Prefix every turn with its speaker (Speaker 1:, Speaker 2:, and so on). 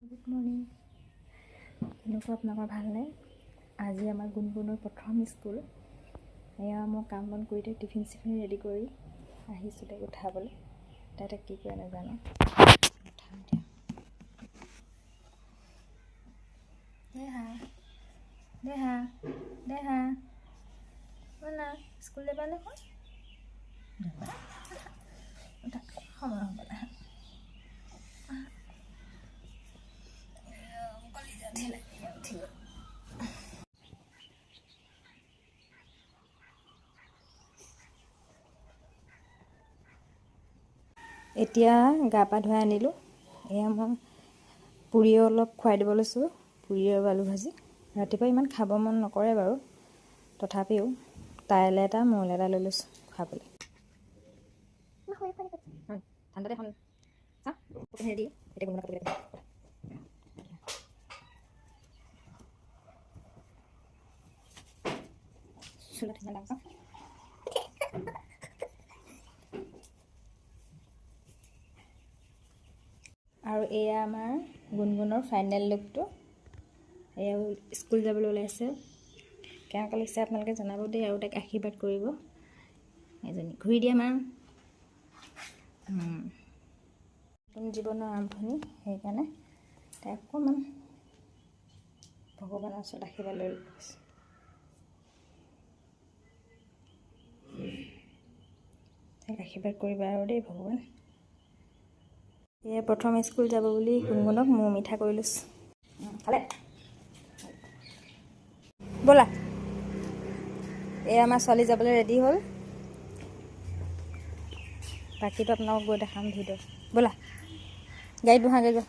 Speaker 1: Good morning. কেনেকুৱা আপোনালোকৰ, ভালনে? আজি আমাৰ গুণগুণৰ প্ৰথম স্কুল। এয়া মই কাম বন কৰি তাইক টিফিন চিফিন ৰেডি কৰি আহিছোঁ তাইক উঠাবলৈ। তাই তাক কি কৰে নাজানো। উঠাম এতিয়া। দেহা, দেহা, দেহা, ব'লা, স্কুল যাবা দেখোন। যাবা, উঠা, সময় হ'ব, আহা। কলিজা উঠিলে, উঠিব। এতিয়া গা পা ধুৱাই আনিলোঁ। এয়া মই পুৰি অলপ খুৱাই দিব লৈছোঁ, পুৰি আৰু আলু ভাজি। ৰাতিপুৱা ইমান খাব মন নকৰে বাৰু, তথাপিও তাইলৈ এটা মোলৈ এটা লৈ লৈছোঁ খাবলৈ। ঠাণ্ডাতে এখন চাওঁ হেৰি এতিয়া কোনোবা কাপোৰ। চুলত ইমান দাম চাওঁ। আৰু এয়া আমাৰ গুণগুণৰ ফাইনেল লুকটো। এয়া স্কুল যাবলৈ ওলাইছে। কেনেকুৱা লাগিছে আপোনালোকে জনাব দেই আৰু তাইক আশীৰ্বাদ কৰিব। এজনী ঘূৰি দিয়া মা। নতুন জীৱনৰ আৰম্ভণি, সেইকাৰণে তাই অকণমান ভগৱানৰ ওচৰত আশীৰ্বাদ লৈ লৈছে। তাইক আশীৰ্বাদ কৰিবা আৰু দেই ভগৱান। এয়া প্ৰথম স্কুল যাব বুলি গুণগুণক মৌ মিঠা কৰি লৈছোঁ। খালে, ব'লা। এয়া আমাৰ ছোৱালী যাবলৈ ৰেডি হ'ল। বাকীটো আপোনালোকক গৈ দেখাম ভিডিঅ'। ব'লা, গাড়ীত বহাগৈ যোৱা।